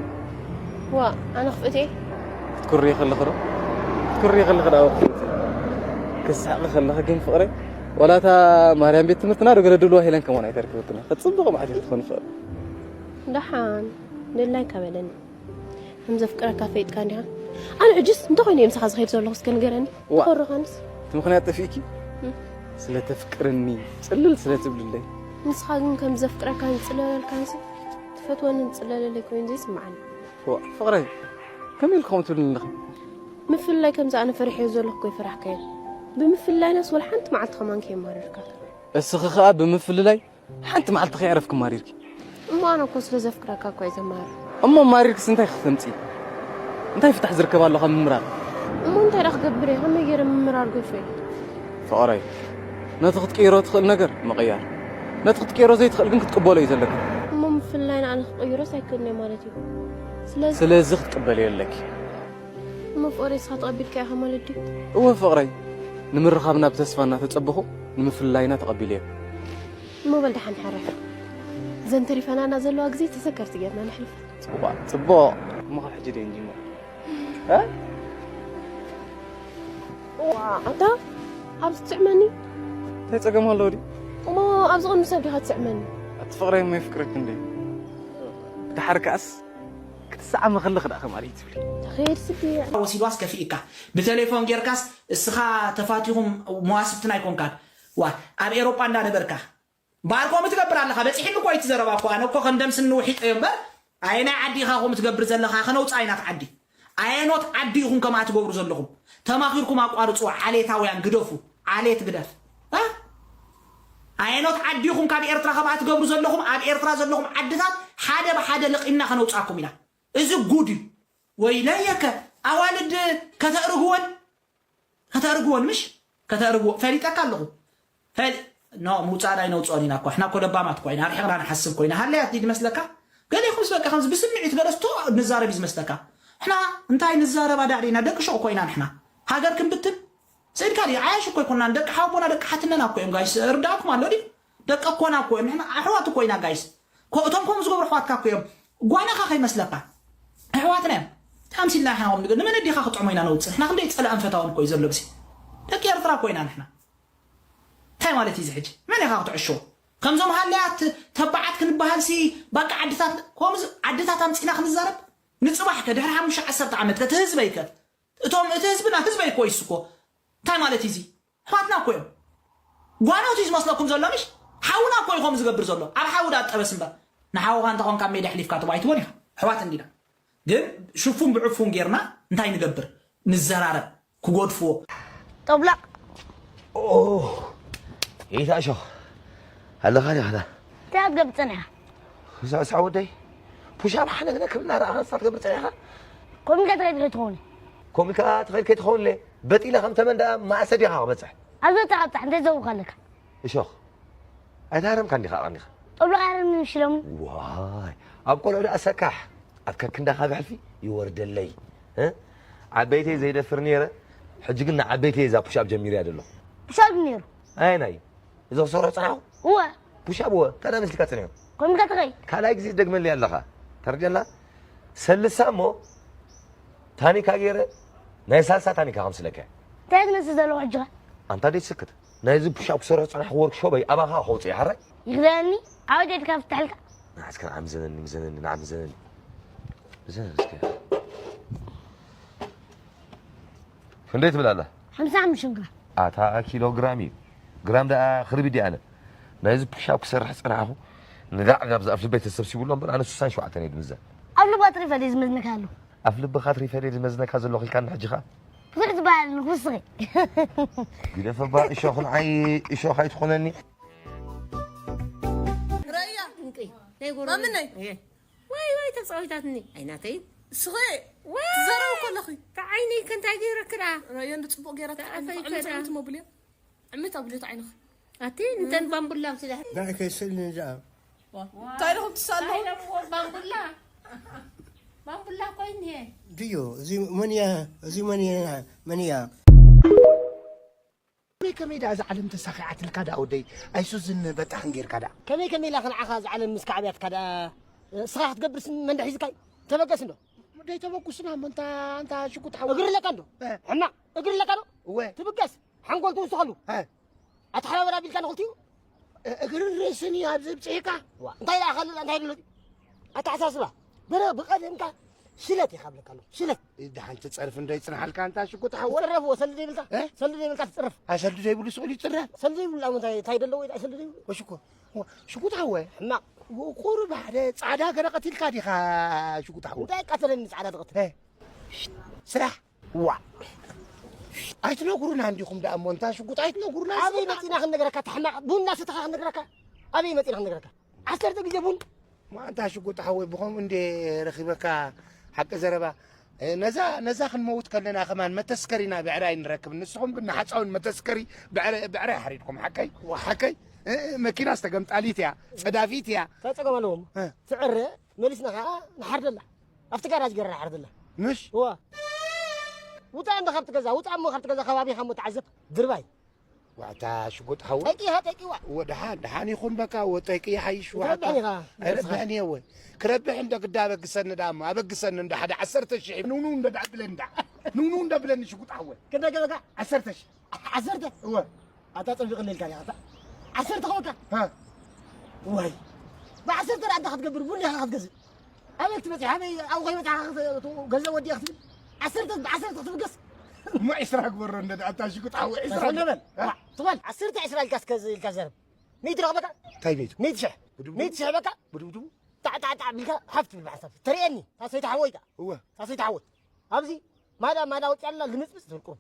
ዋ ኣነ ክፍእት እየ ክትኩሪ ከለኺ ዶ ክትኩሪ ከለኺ ደኣ ክስሕቂ ከለኺ ግን ፍቕረይ ዋላ እታ ማርያም ቤት ትምህርትና ዶ ገለ ድልዋ ሄለን ከማን ኣይተርክበትና ክትፅብቕ ማዕት ክትኾን ፍቕሪ ደሓን ደላይካ በለኒ። ከም ዘፍቅረካ ፈይጥካ እንዲኻ? ኣነ ሕጅስ እንተኾይነ እየ ምሳኻ ዝኸይድ ዘለኹ፣ እስከ ንገረኒ። ዋ። ተኾረኻንስ? እቲ ምኽንያት ጠፊእኪ? እም። ስለ ተፍቅርኒ ጽልል ስለ ትብልለይ። ንስኻ ግን ከም ዘፍቅረካን ዝጽለለልካንሲ ትፈትወንን ትጽለለለይ ኮይኑ ዘይስምዓኒ። ዋ፣ ፍቕረይ፣ ከመይ ኢልኪ ከምኡ ትብልኒ ኣለኺ? ምፍልላይ ከምዚ ኣነ ፈሪሐዮ ዘለኹ እኮ ኣይፈራሕካዮን። ብምፍልላይናስ ወላ ሓንቲ መዓልቲ ከማን ከየማረርካ። እስኺ ኸኣ ብምፍልላይ ሓንቲ መዓልቲ ከየዕረፍኪ ማሪርኪ። እሞ ኣነ እኮ ስለ ዘፍቅረካ እኮ እየ ዘማርር። እሞ ማሪርክስ እንታይ ከተምጽኢ? እንታይ ፍታሕ ዝርከብ ኣሎ ካብ ምምራር? እሞ እንታይ ደኣ ክገብር እየ? ከመይ ገይረ ምምራር ገድፎ እየ? ፍቕረይ፣ ነቲ ክትቅይሮ ትኽእል ነገር ምቕያር፣ ነቲ ክትቅይሮ ዘይትኽእል ግን ክትቅበሎ እዩ ዘለካ። እሞ ምፍልላይና ኣነ ክቕይሮስ ኣይክእልን እየ ማለት እዩ። ስለዚ ስለዚ ክትቅበልዮ ኣለኪ። እሞ ፍቕረይ ንስኻ ተቐቢልካዮ ኢኻ ማለት ድዩ? እወ ፍቕረይ፣ ንምርኻብና ብተስፋ እናተጸበኹ ንምፍልላይና ተቐቢለዮ። እሞ በል ደሓን ሕረፍ። እዘን ተሪፈናና ዘለዋ ግዜ ተዘከርቲ ጌርና ነሕልፈን። ጽቡቕ፣ ጽቡቕ። እሞ ካብ ሕጂ ደይ እንጅምር? እ? ዋ፣ ኣታ፣ ኣብዚ ትስዕመኒ? እንታይ ጸገም ኣለዎ ድዩ? እሞ ኣብዚ ቅድሚ ሰብ ዲኻ ትስዕመኒ? ኣቲ ፍቕረይ እሞ የፍቅረኪ እንዴ? ደሓር ከኣስ ክትሰዓሚ ከለኺ ደኣ ከማን ትብሊ። ተኸይድ ስዲ። ወሲድዋስ ከፊእካ። ብቴሌፎን ጌርካስ እስኻ ተፋቲኹም መዋስብትና ኣይኮንካን። ዋ፣ ኣብ ኤሮጳ እንዳነበርካ። ባር ከምኡ ትገብር ኣለኻ። በጺሕኒ እኮ እዩ እቲ ዘረባ እኮ። ኣነ እኮ ከንደም ስኒ ውሒጠዮ እምበር፣ ኣየናይ ዓዲ ኢኻ ከምኡ ትገብር ዘለኻ? ከነውጽኣ ኢና እቲ ዓዲ። ኣየኖት ዓዲ ኢኹም ከምኣ ትገብሩ ዘለኹም? ተማኺርኩም ኣቋርጽዎ። ዓሌታውያን ግደፉ። ዓሌት ግደፍ። እ? ኣየኖት ዓዲ ኢኹም ካብ ኤርትራ ከምኣ ትገብሩ ዘለኹም? ኣብ ኤርትራ ዘለኹም ዓድታት ሓደ ብሓደ ለቒምና ከነውጽኣኩም ኢና። እዚ ጉድ እዩ። ወይለየከ ኣዋልድ ከተእርግወን፣ ከተእርግወን ምሽ? ከተእርግዎ ፈሊጠካ ኣለኹ። ፈል-፣ ኖ፣ ምውጻእ ዳይ ነውጽኦን ኢና እኮ። እሕና እኮ ለባማት እኮ ኢና። ኣርሒቕና ንሓስብ እኮ ኢና። ሃለያት ድዩ ዝመስለካ? ገሌኹምስ በቃ ከምዚ ብስምዒት ገለስቶ ንዛረብ እዩ ዝመስለካ። እሕና እንታይ ንዛረብ ኣዳዕ ዲና? ደቂ ሹቕ እኮ ኢና ንሕና። ሃገር ክንብትን? ስእልካ ድዩ? ዓያሽ እኮ ኣይኮናን። ደቂ ሓውቦና ደቂ ሓትነና እኮ እዮም ጋይስ። ርዳእኩም ኣሎ ድዩ? ደቂ ኣኮና እኮ እዮም። ንሕና ኣሕዋት እኮ ኢና ጋይስ። ኮ-፣ እቶም ከምኡ ዝገብሩ ኣሕዋትካ እኮ እዮም። ጓናኻ ከይመስለካ። ኣሕዋትና እዮም። ታምሲልና ኢሕና ኹም ንገ-፣ ንመን ኣዲኻ ክጥዕሞ ኢና ነውጽእ? ንሕና ክንደይ ጸላእን ፈታውን እኮ እዩ ዘሎ ብሲ። ደቂ ኤርትራ እኮ ኢና ንሕና። እንታይ ማለት እዩ እዚ ሕጂ? መን ኢኻ ክትዕሾ? ከምዞም ሃለያት ተባዓት ክንበሃልሲ ባቃ ዓድታት፣ ከምዚ ዓድታት ኣምጺእና ክንዛረብ? ንጽባሕ ከ ድሕሪ ሓሙሽተ ዓሰርተ ዓመት ከ እቲ ህዝበይ ከ? እቶም፣ እቲ ህዝብና ህዝበይ እኮ እዩ እኮ። እንታይ ማለት እዩ እዚ? ኣሕዋትና እኮ እዮም። ጓኖት እዩ ዝመስለኩም ዘሎ ምሽ? ሓውና እኮ እዩ ከምኡ ዝገብር ዘሎ። ኣብ ሓዊ ዳጠበስ እምበር። ንሓውኻ እንተኾንካ ኣብ ሜዳ ኣሕሊፍካ ትቦ ኣይትቦን ኢኻ። ኣሕዋት እንዲና። ግን ሽፉን ብዕፉን ጌርና እንታይ ንገብር? ንዘራረብ። ክጎድፍዎ። ጠብላቕ። ኦ፣ ይታ እሾኽ። ኣለኻ ዲኻ? እንታይ ክትገብር ጸኒሕካ? ሳዕ፣ ሳዕ ወደይ። ፑሽ ኣፕ ሓነግነ ክብልና ረኣኻ ንሳ ትገብር ጸኒሕካ? ኮሚካ ትኸይድ ከይትኸውን። ኮሚካ ትኸይድ ከይትኸውን ለ? በጢለ ከም ተመን ደኣ ማእሰ ዲኻ ክበጽሕ? ኣብ ዘተኻ ብጻሕ እንታይ ዘውካ ኣለካ? እሾኽ። ኣይተሃረምካን ዲኻ ኣቐኒኻ? ጠብላቕ ኣይሃረምንን ሽለሙን። ዋይ፣ ኣብ ቆልዑ ደኣ ሰካሕ። ኣብ ከክንዳኻ ብሕልፊ ይወርደለይ። እ? ዓበይተይ ዘይደፍር ነይረ፣ ሕጂ ግን ንዓበይተይ እዛ ፑሽ ኣፕ ጀሚረያ ዘለኹ። ፑሽ ኣፕ ነይሩ? ኣየናይ? እዚ ክሰርሖ ጸናሕኩ? እወ። ፑሽ ኣፕ እወ። ታዲያ መስልካ ጸኒሑ? ኮሚካ ትኸይድ? ካልኣይ ግዜ ትደግመለይ ኣለኻ። ተረድኣና? ሰልሳ እሞ ታኒካ ገይረ፣ ናይ ሳልሳ ታኒካ ከምስለካ። እንታይ ትመስል ዘለኹ ሕጂ ኸ? ኣንታ ደይ ትስክት። ናይዚ ፑሽ ኣፕ ክሰርሖ ዝጸናሕኩ ወርክሾፐይ ኣባኻ ከውጽእ እየ፣ ሓራይ? ይኽደነኒ? ዓወት የድካ ፍትሐልካ? ንዓስከ ንዓም ዘነኒ፣ ምዘነኒ፣ ንዓም ዘነኒ። ምዘነኒ እስከ። ክንደይ ትብል ኣላ? ሓምሳ ሓሙሽተ ግራም። ኣታ ኪሎ ግራም እዩ። ግራም ደኣ ክርቢት ድየ ኣነ? ናይዚ ፑሽ ኣፕ ክሰርሕ ጸናሕኩ። ንዳዕ ጋብዛ ኣብ ልበይ ተሰብሲቡ ኣሎ እምበር ኣነ ስሳን ሸውዓተን እየ ድምዘን። ኣብ ልባ ትሪፈ ድየ ዝመዝነካ ኣለኹ? ኣብ ልብኻ ትሪፈ ድየ ዝመዝነካ ዘለኹ ኢልካኒ ሕጂ ኸኣ? ብዙሕ ዝበሃል ንጉስኺ። ግደፈ እባ እሾኽ ንዓይ እሾኽ ኣይትኾነኒ። ረያ። እንቂ። ናይ ጎረቤት። ማምነይ። እየ። ዋይ፣ ዋይ፣ ተጻዊታትኒ። ኣይናተይ። ስኺ። ዋይ። ትዛረቡ ከለኺ። ተዓይነይ ከ እንታይ ገይረክ ደኣ? ረያ እንዶ ጽቡቕ ገይራ ተዓይኒ። ተኣፈይ ዕምት ከ ደኣ? ዕምት መብልዮ። ዕምት ኣብልዮ ተዓይንኺ። ኣቲ እንተን ባምቡላ ምስላ። ንዓይ ከይስእልኒ ደኣ። እንታይ ኢኹም ትሳለሙ? እንታይ ኢሎምዎ ባምቡላ? ባምቡላ እኮ እዩ እኒሄ። ድዮ? እዚ መን እያ? እዚ መን እያ? መን እያ? ከመይ፣ ከመይ ደኣ እዛ ዓለም ተሳኺዓትልካ ደኣ ወደይ? ኣይሱዝን በጣሕን ጌርካ ደኣ። ከመይ፣ ከመይ ኢላ ንዓኻ እዛ ዓለም ምስ ካዕብያትካ ደኣ፣ እስኻ ክትገብርስ መን ደኣ ሒዝካይ? ተበገስ እንዶ። ደይ ተበጉስና እሞ እንታ፣ እንታ ሽጉጥ ሓው። እግሪ ኣለካ እንዶ? እ። ሕማቕ እግሪ ኣለካ ዶ? እወ። ትብገስ። ሓንጎል ትውስኸሉ። እ። ኣታ ሓባበር ኣቢልካ ንኽልቲኡ? እ-፣ እግርን ርእስን እዩ ኣብዚ ብጽሒካ። ዋ፣ እንታይ ደኣ ካልእ እንታይ ኣሎ? ኣተሓሳስባ። ብረ-፣ ብቐደምካ ሽለት ኢኻ ብለካ ኣለኹ። ሽለት። ደሓን ትጸርፍ እንዶ ይጽንሓልካ ኣንታ ሽጉጥ ሓወ? ትጽረፍ፣ ወ-፣ ሰልዲ ዘይብልካ? እ? ሰልዲ ዘይብልካ ትጽረፍ። ኣይ፣ ሰልዲ ዘይብሉ ስቕ ኢሉ ይጽረፍ? ሰልዲ ዘይብሉ ኣሞ እንታይ፣ እንታይ ደለዎ ኢልካ ሰልዲ ዘይብሉ? ወሽኮ፣ ወ-፣ ሽጉጥ ሓወ? ሕማቕ። ወ-፣ ቁሩብ ሓደ ጻዕዳ ገለ ቀቲልካ ዲኻ ሽጉጥ ሓወ? እንታይ ቀተለኒ ጻዕዳ ትቐትል? እ? ስራሕ። ዋ። ኣይትነግሩና እንዲኹም ደኣ እሞ፣ እንታ ሽጉጥ ኣይትነግሩና። ኣበይ መጺና ክንነግረካ፣ ተሕማቕ? ቡና ሰተኻ ክንነግረካ? ኣበይ መጺና ክንነግረካ? ዓሰርተ ግዜ ቡን። ማ፣ እንታ ሽጉጥ ሓወይ፣ ብኸምኡ እንዴ ረኺበካ፣ ሓቂ ዘረባ። እ፣ ነዛ፣ ነዛ ክንመውት ከለና ከማን መተስከሪና ብዕራይ ንረክብ። ንስኹም ግን ንሓጻውን መተስከሪ ብዕረ-፣ ብዕራይ ሓሪድኩም፣ ሓቀይ? ዋ። ሓቀይ? እ፣ እ፣ መኪናስ ተገምጣሊት እያ፣ ጸዳፊት እያ። እንታይ ጸገም ኣለዎም? እ። ትዕረ፣ መሊስና ኸዓ ንሓርደላ። ኣብቲ ጋራጅ ገይርና ንሓርደላ። ምሽ? እዋ። ውጻእ እንዳ ካብቲ ገዛ፣ ውጻእ እሞ ካብቲ ገዛ ከባቢኻ እሞ ተዓዘብ። ድርባይ። ዋዕታ ሽጉጥ ሓወ። ጠቂኻ፣ ጠቂዋ። ወ-፣ ደሓን፣ ደሓን ይኹን በቃ፣ ወ-፣ ጠቂ ይሓይሽ ዋዕታ። ትረብሕኒ ኢኻ። ኣይረብሕን እየ ወ-። ክረብሕ እንደ ግዳ ኣበግሰኒ ደኣ እሞ፣ ኣበግሰኒ እንደ ሓደ ዓሰርተ ሽሕ። ንውንው እንደ ደኣ ብለኒ ደኣ። ንውንው እንደ ብለኒ ሽጉጥ ሓወ። ክንደይ ገበካ? ዓሰርተ ሽሕ። ዓሰርተ? እወ። ኣታ ጸቢቕኒ ኢልካ ዲኻ? ኣታ ዓሰርተ ክበካ? ሃ። ዋይ። ብዓሰርተ ደኣ እንታይ ክትገብር? ቡን ዲኻ ክትገዝእ? ኣበይ ክትበጽሕ? ኣበይ ኣብኡ ከይበጽሓ ክት-፣ ገንዘብ ወዲኣ ክትብል? ዓሰርተ፣ ብዓሰርተ ክትብገስ? እሞ ዒስራ ግበሮ እንደ ኣታ ሽጉጥ ሓወ፣ ዒስራ። ትበል። ሃ። ዋ፣ ትበል። ዓሰርተ ዒስራ ኢልካ እስከ ዝ-፣ ኢልካ ዘረብ። ሚእቲ ረኽበካ? እንታይ ሚእቲ? ሚእቲ ሽሕ። ብድብድቡ? ሚእቲ ሽሕ በቃ? ብድብድቡ? ጣዕ፣ ጣዕ፣ ጣዕ ቢልካ ሃፍ ትብል ብሓሳብ። ተርእየኒ፣ ታሰይቲ ሓወይ ከኣ። እወ። ታሰይቲ ሓወይ። ኣብዚ ማዳ፣ ማዳ ወፂኣላ ልምፅምፅ ትብል ቁሩብ።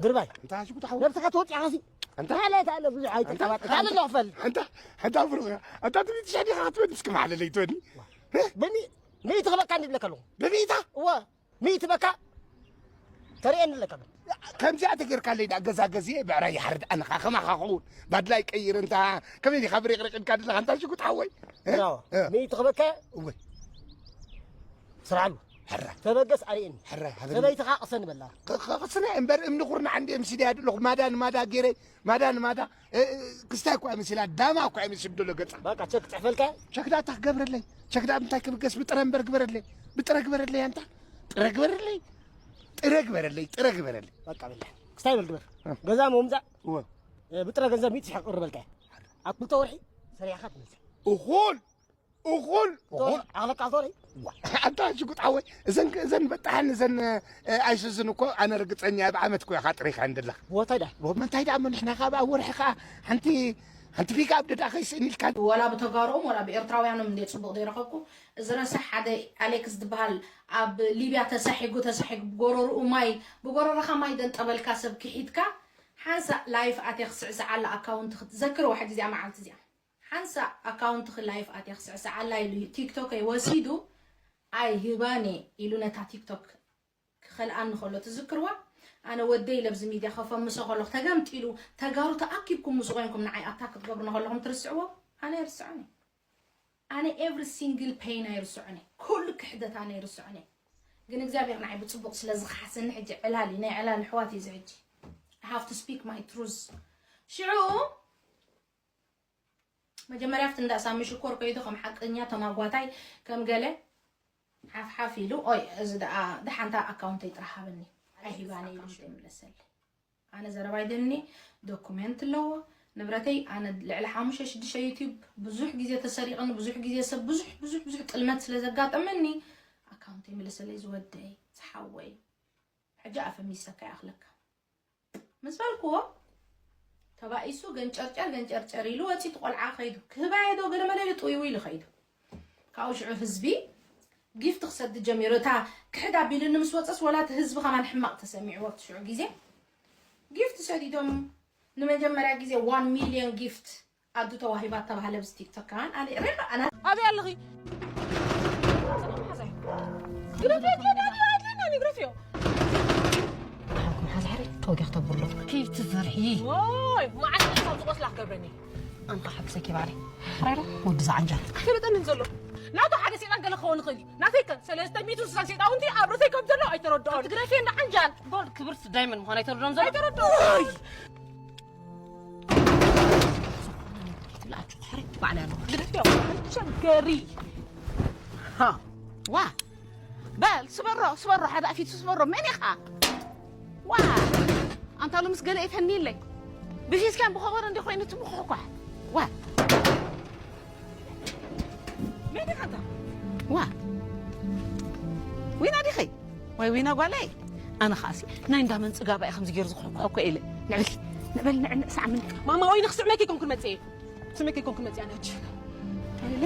ድርባይ። እንታይ ሽጉጥ ሓወይ? ነብስኻ ተወፂኣኻሲ። እንታይ? ማለት ኣለ ብዙሕ ኣይተንቀባጥር። እንታይ? ኣለ ኣለኹ ፈል። እንታይ? እንታይ ብሩኽ? ኣታ ትብል ትሽሕ ዲኻ ክትበል እስኪ ማዕለለይ ትበልኒ? እ? ብሚ-፣ ሚእቲ ክበካ እንዲ ብለካ ኣለኹ። ብሚእታ? እወ። ሚእቲ በካ ተርእየኒ ኣለካ ግን። ከምዚኣ ተገይርካለይ ደኣ ገዛ ገዚኤ ብዕራይ ይሓርድ ኣነ ኸዓ ከማኻ ክኸውን ባድላይ ቀይር እንታ ከመይ ዲኻ ብሪቕሪቕ ኢልካ ዘለኻ እንታ ሽጉጥ ሓወይ? እ? ያው፣ እ። ሚእቲ ክበካ እወ። ስርዓሉ። ሕራይ። ተበገስ ኣርእየኒ። ሕራይ፣ ሃበኒ። ሰበይትኻ ቅሰኒ በላ። ቅ-፣ ቅ-፣ ቅስነ እምበር እምኒ ኩርናዕ እንድየ ምስ ኢደይ ኣለኹ ማዳ ንማዳ ገይረ ማዳ ንማዳ፣ እ፣ እ፣ ክስታይ እኮ ኣይመስላ፣ ዳማ እኮ ኣይመስል ደሎ ገጻ። በቃ ቸክ ጽሕፈልካ? ቸክ ዳታ ክገብረለይ። ቸክ ዳ እንታይ ክብገስ ብጥረ እምበር ግበረለይ። ብጥረ ግበረለይ ኣንታ። ጥረ ግበረለይ። ጥረ ግበረለይ፣ ጥረ ግበረለይ። በቃ በላ። ክስታይ በል ግበር። እ። ገዛ ምምጻእ? እወ። እ፣ ብጥረ ገንዘብ ሚእቲ ሽሕ ክቕርበልካ እየ። ኣብ ክልተ ወርሒ ሰሪሕኻ ትመልስ። እኹል። እኹል፣ እኹል። ዓቕለካ ዞሪ። ዋ፣ ኣንታ ሽጉጥ ሓወይ፣ እዘን፣ እዘን በጣሕን እዘን፣ እ፣ ኣይሱዝን እኮ ኣነ ርግጸኛ እየ፣ ብዓመት እኮ ኢኻ ጥሪኻ እንደለኻ። ቦታይ ዳ? ዎ፣ መንታይ ደኣ መኒሽና ካብ ኣብ ወርሒ ኸኣ ሓንቲ፣ ሓንቲ ፒክኣፕ ደኣ ከይስእን ኢልካ። ወላ ብተጋሩኦም ወላ ብኤርትራውያኖም እንደ ጽቡቕ ዘይረኸብኩ፣ እዚ ረሳሕ ሓደ ኣሌክስ ዝበሃል ኣብ ሊብያ ተሳሒጉ፣ ተሳሒጉ ብጎረርኡ ማይ፣ ብጎረርኻ ማይ ደንጠበልካ ሰብ ክሒድካ፣ ሓንሳእ ላይፍ ኣትየ ክስዕስዓላ ኣካውንት ክትዘክርዋ ሕጂ እዚኣ መዓልቲ እዚኣ። ሓንሳእ ኣካውንትኺ ላይፍ ኣትየ ክስዕስዓላ ኢሉ ቲክቶከይ ወሲዱ ኣይህባን እየ ኢሉ ነታ ቲክቶክ ክኸልኣኒ ከሎ ትዝክርዋ? ኣነ ወደይ ኢለ ኣብዚ ሚድያ ከፈምሶ ከለኹ ተገምጢሉ ተጋሩ ተኣኪብኩም ምስ ኮይንኩም ንዓይ ኣታክ ክትገብሩኒ ከለኹም ትርስዕዎ? ኣነ ኣይርስዖን እየ። ኣነ ኤቭሪ ሲንግል ፔን ኣይርስዖን እየ። ኩሉ ክሕደት ኣነ ኣይርስዖን እየ። ግን እግዚኣብሔር ንዓይ ብጽቡቕ ስለ ዝኸሓሰኒ ሕጂ ዕላል እዩ። ናይ ዕላል ኣሕዋት እዩ እዚ ሕጂ። I have to speak my truth። ሽዑ መጀመርያ ኣብቲ እንዳ ሳሚ ሽኮር ከይዱ ከም ሓቀኛ ተማጓታይ ከም ገለ ሓፍሓፍ ኢሉ፣ ኦይ፣ እዚ ደኣ ደሓንታ ኣካውንተይ ጥራሕ ሃበኒ፣ ኣይሂባኒ ኢሉ ዘይምለሰለይ። ኣነ ዘረባ ኣይደልኒ፣ ዶኩሜንት ኣለዎ ንብረተይ። ኣነ ልዕሊ ሓሙሽተ ሽዱሽተ ዩቲዩብ ብዙሕ ግዜ ተሰሪቕኒ፣ ብዙሕ ግዜ ሰብ ብዙሕ፣ ብዙሕ፣ ብዙሕ ጥልመት ስለ ዘጋጠመኒ ኣካውንተይ ምለሰለይ ዝወደይ፣ ዝሓወይ። ሕጂ ኣፈሚሰካ ይኣኽለካ። ምስ በልክዎ፣ ተባኢሱ ገንጨርጨር ገንጨርጨር ኢሉ ወጺኡ እቲ ቆልዓ ከይዱ። ክህባየ ዶ ገለ መለ ኢሉ ጥውይው ኢሉ ከይዱ። ካብኡ ሽዑ ህዝቢ ጊፍት ክሰድድ ጀሚሩ። እታ ክሕድ ኣቢሉኒ ምስ ወጸስ፣ ወላ እቲ ህዝቢ ከማን ሕማቕ ተሰሚዕዎ ኣብቲ ሽዑ ግዜ። ጊፍት ሰዲዶም ንመጀመርያ ግዜ ዋን ሚልዮን ጊፍት ኣዱ ተዋሂባ ተባህለ ብዚ ቲክቶክ ከማን ኣነ ሪኻ ኣና ኣበይ ኣለኺ? ግደፍዮ፣ ኬዳ ድዩ? ኣድለና፣ ግደፍዮ። ሓንኩም ሓዛሪ ተወጊኽ ተብሎ። ከይትዘርሒ። ዎይ፣ መዓስ ካብ ዝቆስላ ክገብረኒ? ኣንታ ሓቂ ሰኪ ባሪ። ሕራይ ዶ? ወዲ ዝዓንጃል። ኣይፈለጠንን ዘሎ። ናቱ ሓደ ሰይጣን ገለ ክኸውን ይኽእል እዩ። ናተይ ከ ሰለስተ ሚእትን ስሳን ሰይጣውንቲ ኣብ ርእሰይ ከም ዘሎ ኣይተረድኦን። ግደፍዮ እንዳ ዓንጃል። ጎልድ ክብርቲ ዳይመንድ ምዃኑ ኣይተረድኦን ዘሎ? ኣይተረድኦን። ክትብልኣችሁ ክሕረድ ባዕላ ኣለኹ። ግደፍዮ፣ ኣትቸገሪ። ሃ፣ ዋ። በል፣ ስበሮ፣ ስበሮ፣ ሓደ ኣፊቱ ስበሮ። መን ኢኻ? ዋ። ኣንታ ሎምስ ገለ ይፈንይለይ። ብፊስካን ብኸበሮ እንዲ ኮይኑ ትምኹሕኳሕ። ዋ። መን ኢኻ ኣንታ? ዋ፣ ዊና ዲኺ? ወይ ዊና ጓለይ? ኣነ ኸኣሲ ናይ እንዳ መንጽጋባ እየ ከምዚ ገይሩ ዝኹሕኩሖ እኮ ኢለ። ንዕበል፣ ንዕበል፣ ንዕነ ሳዕምን። ማማ፣ ወይኒ ክስዕመኪ ኮንኩ መጽእ። ክስዕመኪ ኮንኩ መጽእ ኣነ ሕጂ። ኢለ።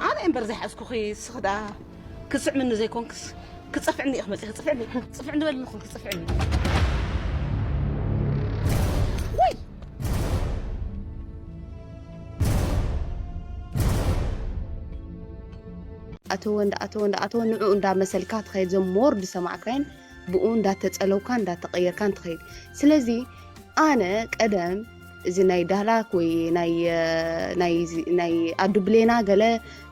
ኣነ እምበር ዘይሓዝኩኺ፣ ስኽዳ ክስዕምኒ ዘይኮንክስ፣ ክጸፍዕኒ ኢኺ መጽእ፣ ክጽፍዕኒ። ጽፍዕኒ በልኒ ኹን፣ ክጽፍዕኒ። ወይ! ኣተወ እንዳ ኣተወ እንዳ ኣተወ ንዕኡ እንዳመሰልካ ትኸይድ፣ ዘም ሞር ዝሰማዕካይን ብኡ እንዳተጸለውካ እንዳተቐየርካን ትኸይድ። ስለዚ ኣነ ቀደም እዚ ናይ ዳህላክ ወይ ናይ፣ እ፣ ናይ እዚ፣ ናይ ኣዱ ብሌና ገለ፣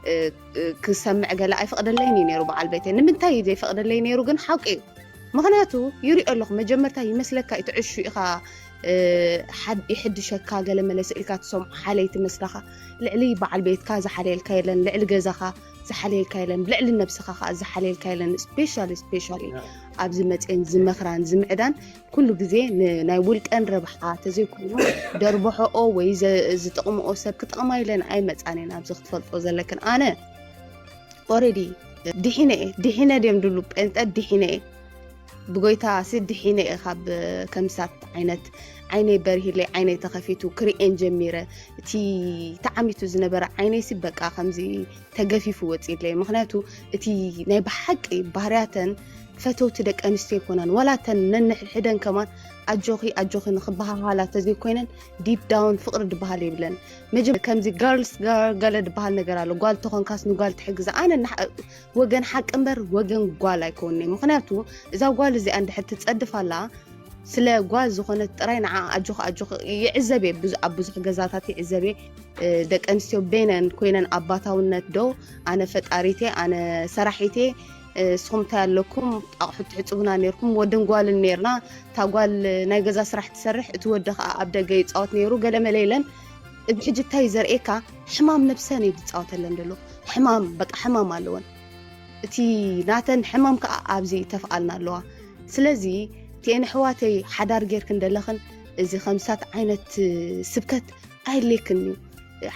እ፣ እ፣ ክሰምዕ ገለ ኣይፈቕደለይን እዩ ነይሩ በዓል ቤተይ። ንምንታይ እዩ ዘይፈቕደለይ ነይሩ ግን ሓቂ እዩ። ምኽንያቱ ይሪኦ ኣለኹ፣ መጀመርታ ይመስለካ እዩ ትዕሹ ኢኻ፣ እ፣ ሓድ-፣ ይሕድሸካ ገለ መለ ስኢልካ ትሰምዖ ሓለይቲ መስለኻ። ልዕሊ በዓል ቤትካ ዝሓልየልካ የለን፣ ልዕሊ ገዛኻ ዝሓልየልካ የለን፣ ልዕሊ ነብስኻ ኸኣ ዝሓልየልካ የለን። ስፔሻሊ፣ ስፔሻሊ ኣብዚ መጽኤን ዝመኽራን ዝምዕዳን ኩሉ ግዜ ን-፣ ናይ ውልቀን ረብሓ ተዘይኮይኑ ደርብሖኦ ወይ ዘ-፣ ዝጠቕምኦ ሰብ ክጠቕማ ኢለን ኣይመጻን እየን። ኣብዚ ክትፈልጦ ዘለክን ኣነ ኦሬዲ ድሒነ እየ፣ ድሒነ ድዮም ድብሉ ጴንጠ ድሒነ እየ። ብጎይታ ሲ ድሒነ እየ ካብ ከምሳት ዓይነት ዓይነይ በርሂለይ ዓይነይ ተኸፊቱ ክርእየን ጀሚረ። እቲ ተዓሚቱ ዝነበረ ዓይነይ ሲ በቃ ከምዚ ተገፊፉ ወፂለይ። ምኽንያቱ እቲ ናይ ብሓቂ ባህርያተን ፈተውቲ ደቂ ኣንስትዮ ኣይኮናን። ዋላ እተን ነንሕድሕደን ከማን ኣጆኺ ኣጆኺ ንኽበሃሃላ ተዘይኮይነን ዲፕ ዳውን ፍቕሪ ድበሃል የብለን። መጀመ-፣ ከምዚ ጋርልስ ጋር-፣ ገለ ድበሃል ነገር ኣሎ። ጓል ተኾንካስ ንጓል ትሕግዛ። ኣነ ንሓ-፣ ወገን ሓቂ እምበር ወገን ጓል ኣይኮንነ። ምኽንያቱ እዛ ጓል እዚኣ እንድሕር ትጸድፍ ኣላ፣ ስለ ጓል ዝኾነት ጥራይ ንዓ ኣጆኺ ኣጆኺ ይዕዘብ እየ። ብዙ-፣ ኣብ ብዙሕ ገዛታት ይዕዘብ እየ። እ፣ ደቂ ኣንስትዮ በይነን ኮይነን ኣባታውነት ዶ ኣነ ፈጣሪቴ ኣነ ሰራሒቴ፣ እ፣ ንስኹም እንታይ ኣለኩም ኣቑሑት ትሕጽቡና ነይርኩም፣ ወድን ጓልን ነይርና። እታ ጓል ናይ ገዛ ስራሕ ትሰርሕ፣ እቲ ወዲ ኸኣ ኣብ ደገ ይጻወት ነይሩ። ገለ መለ ኢለን። እዚ ሕጂ እንታይ እዩ ዘርእየካ? ሕማም ነብሰን እዩ ዝጻወተለን ዘሎ። ሕማም፣ በቃ ሕማም ኣለወን። እቲ ናተን ሕማም ከኣ ኣብዚ ተፍኣልና ኣለዋ። ስለዚ እቲኤን ኣሕዋተይ ሓዳር ጌርክን ደለኽን እዚ ከምሳት ዓይነት ስብከት ኣየድልየክን እዩ።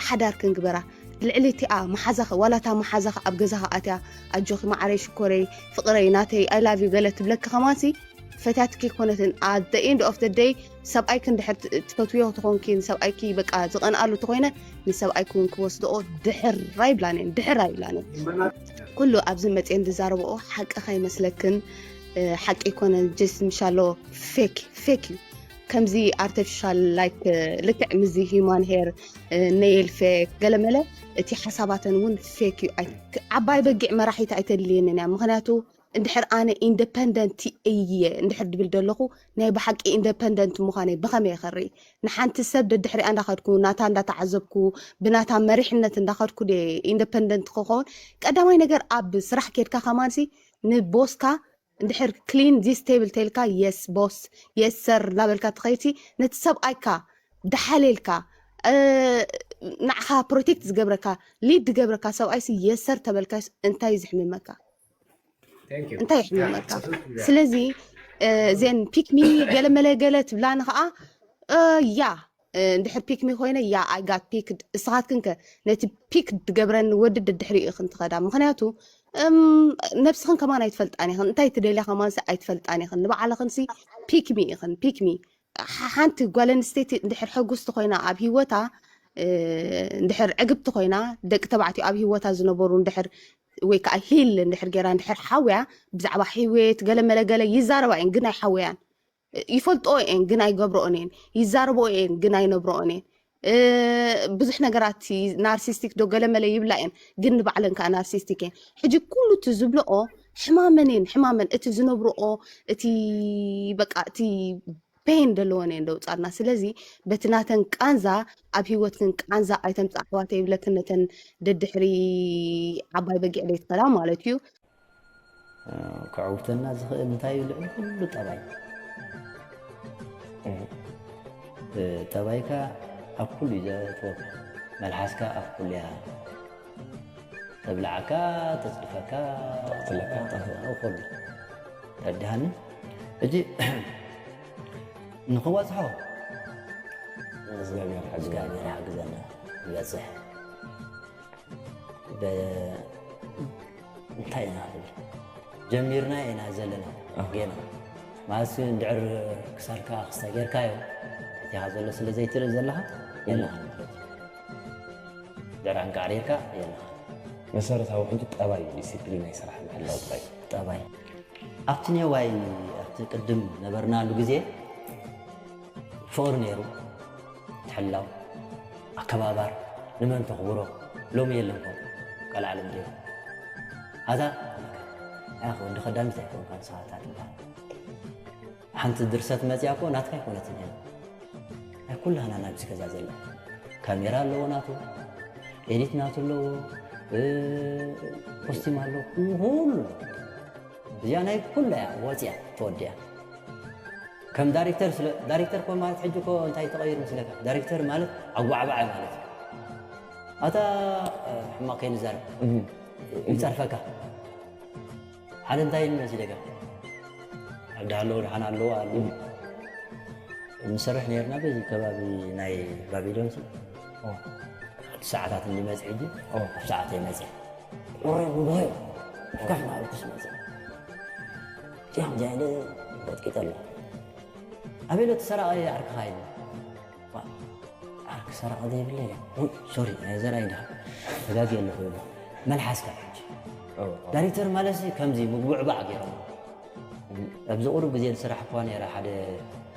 ሓዳር ክንግበራ ልዕሊ እቲኣ መሓዛኺ፣ ዋላ እታ መሓዛኺ ኣብ ገዛኺ ኣትያ ኣጆኺ መዓረይ ሽኮረይ ፍቕረይ ናተይ I love you ገለ ትብለኪ ከማንሲ ፈትያትኪ ኣይኮነትን። At the end of the day ሰብኣይኪ እንድሕር ት-፣ ትፈትውዮ ተኾንኪ ንሰብኣይኪ በቃ ዝቐንኣሉ ተኾይነ ንሰብኣይኪ እውን ክወስድኦ ድሕር ኣይብላን እየን፣ ድሕር ኣይብላን እየን። ኩሉ ኣብዚ መፅኤን ዝዛረብኦ ሓቂ ከይመስለክን፣ እ፣ ሓቂ ኣይኮነን። ጀስት ምሻሎ ፌክ፣ ፌክ እዩ። ከምዚ ኣርቲፊሻል ላይክ፣ እ፣ ልክዕ ምስዚ ሂማን ሄር፣ እ፣ ኔይል ፌክ ገለመለ እቲ ሓሳባተን እውን ፌክ እዩ። ኣይ-፣ ዓባይ በጊዕ መራሒት ኣይተድልየንን እያ። ምኽንያቱ እንድሕር ኣነ ኢንደፐንደንት እየ እንድሕር ድብል ደለኹ ናይ ብሓቂ ኢንደፐንደንት ምዃነይ ብኸመይ እየ ከርኢ? ንሓንቲ ሰብ ደድሕሪኣ እንዳኸድኩ፣ ናታ እንዳተዓዘብኩ፣ ብናታ መሪሕነት እንዳኸድኩ ድየ ኢንደፐንደንት ክኸውን? ቀዳማይ ነገር ኣብ ስራሕ ኬድካ ከማንሲ ንቦስካ እንድሕር ክሊን ዚስ ቴብል ተልካ የስ ቦስ፣ የስ ሰር እንዳበልካ ትኸይድሲ ነቲ ሰብኣይካ ደሓሌልካ፣ እ፣ ንዓኻ ፕሮቴክት ዝገብረካ፣ ሊድ ዝገብረካ ሰብኣይሲ የስ ሰር ተበልካስ እንታይ እዩ ዝሕምመካ? Thank you። እንታይ ይሕምመካ? ስለዚ፣ እ፣ እዘን ፒክ ሚ ገለ መለ ገለ ትብላኒ ኸዓ፣ እ፣ ያ፣ እ፣ እንድሕር ፒክ ሚ ኮይነ፣ ያ፣ I got picked። እስኻትክን ከ ነቲ ፒክ ድገብረኒ ወዲ ደድሕሪኡ ኢኽን ትኸዳ። ምኽንያቱ፣ እም፣ ነብስኽን ከማን ኣይትፈልጣን ኢኽን። እንታይ ትደልያ ከማንሲ ኣይትፈልጣን ኢኽን። ንባዕልኽንሲ ፒክ ሚ ኢኽን፣ ፒክ ሚ። ሓ-፣ ሓንቲ ጓል ኣንስተይቲ እንድሕር ሕጉስቲ ኮይና ኣብ ህይወታ፣ እ፣ እንድሕር ዕግብቲ ኮይና፣ ደቂ ተባዕትዮ ኣብ ህይወታ ዝነበሩ እንድሕር፣ ወይ ከዓ ሂል እንድሕር ገይራ እንድሕር ሓውያ፣ ብዛዕባ ህይወት ገለ መለ ገለ ይዛረባ እየን፣ ግን ኣይሓወያን። ይፈልጥኦ እየን፣ ግን ኣይገብርኦን እየን። ይዛረብኦ እየን፣ ግን ኣይነብርኦን እየን። እ፣ ብዙሕ ነገራት ሲ-፣ ናርሲስቲክ ዶ ገለ መለ ይብላ እየን፣ ግን ንባዕለን ከዓ ናርሲስቲክ እየን። ሕጂ ኩሉ እቲ ዝብልኦ ሕማመን እየን፣ ሕማመን። እቲ ዝነብርኦ፣ እቲ በቃ፣ እቲ ፔን ዘለወን እየን ደውፃልና። ስለዚ በቲ ናተን ቃንዛ ኣብ ህይወትክን ቃንዛ ኣይተምፃ ኣሕዋተይ ይብለክን ነተን ደድሕሪ ዓባይ በጊዕ ዘይትኸዳ ማለት እዩ። ከዕውተና ዝኽእል እንታይ እዩ? ልዕሊ ኩሉ ጠባይ። ጠባይካ ኣብ ኩሉ እዩ ዘእትወካ። መልሓስካ ኣብ ኩሉ እያ ተብልዓካ፣ ተፅድፈካ፣ ተቕትለካ። ኣብ ኩሉ። ተረዲሃኒ? ሕጂ ንኽንበፅሖ እግዚኣብሔር ሓግዘና። እግዚኣብሔር ሓግዘና ንበፅሕ። በ-፣ እንታይ ኢና ንብል? ጀሚርና ኢና ዘለና። ጌና ማለት እንድዕር ክሳድካ ክስተ ጌርካዮ፣ እቲኻ ዘሎ ስለ ዘይትርኢ ዘለኻ የለኻ ማለት እዩ። ድዕር ኣንቃዕሪርካ የለኻ። መሰረታዊ ሕጂ ጠባይ እዩ፣ ዲሲፕሊን ናይ ስራሕ ምሕላው ጥራይ እዩ። ጠባይ ኣብቲ ኔዋይ፣ ኣብቲ ቅድም ነበርናሉ ግዜ ፍቕሪ ነይሩ። ትሕላው፣ ኣከባባር፣ ንመን ተኽብሮ፣ ሎሚ የለን ከምኡ። ቀልዓለም ገይሩ። ኣታ፣ ኣያ ወዲ ከዳሚት ኣይኮንካ ንስኻ እታ ትበሃል። ሓንቲ ድርሰት መጽያ እኮ ናትካ ኣይኮነትን እያ። ናይ ኩላህና ናብዚ ገዛ ዘላ። ካሜራ ኣለዎ ናቱ፣ ኤዲት ናቱ ኣለዎ፣ እ፣ ኮስቲም ኣለዎ፣ ኩሉ። እዚኣ ናይ ኩላ እያ ወጽያ ተወዲያ። ከም ዳይሬክተር ስለ፣ ዳይሬክተር ኮ ማለት ሕጂ ኮ እንታይ ተቐይሩ መስለካ? ዳይሬክተር ማለት ኣጓዕባዓይ ማለት እዩ። ኣታ፣ እ፣ ሕማቕ ከይንዛረብ። እህ። ይጸርፈካ። ሓደ እንታይ ኢሉ መሲለካ? ኣብ ዳሃለዎ ደሓን ኣለዎ ኣሉ። ንሰርሕ ነይርና በዚ ከባቢ ናይ ባቢሎን ሲ። ኦ። ሰዓታት እንዲመጽእ ሕጂ፣ ኦ። ኣብ ሰዓት ይመጽእ። ቁሪ ጉባኤ፣ ከፍ ማለት መጽእ። ያም ጃይለ ወጥቂጠሎ። ኣቤሎ ተሰራቐ ዓርክኻ ኢሉ። ዋ፣ ዓርኪ ሰራቒ ዘይብለይ ኢለ። ውይ፣ ሶሪ፣ ናይ ዘርኣይ ድኻ? ተጋግየ ኣለኹ ኢሉ። መልሓስካ ሕጂ። ኦ፣ ኦ። ዳይሬክተር ማለት ሲ ከምዚ ምጉብዕባዕ ገይሮም። ኣብዚ ቁሩብ ግዜ ዝስራሕ እኳ ነይረ፣ ሓደ፣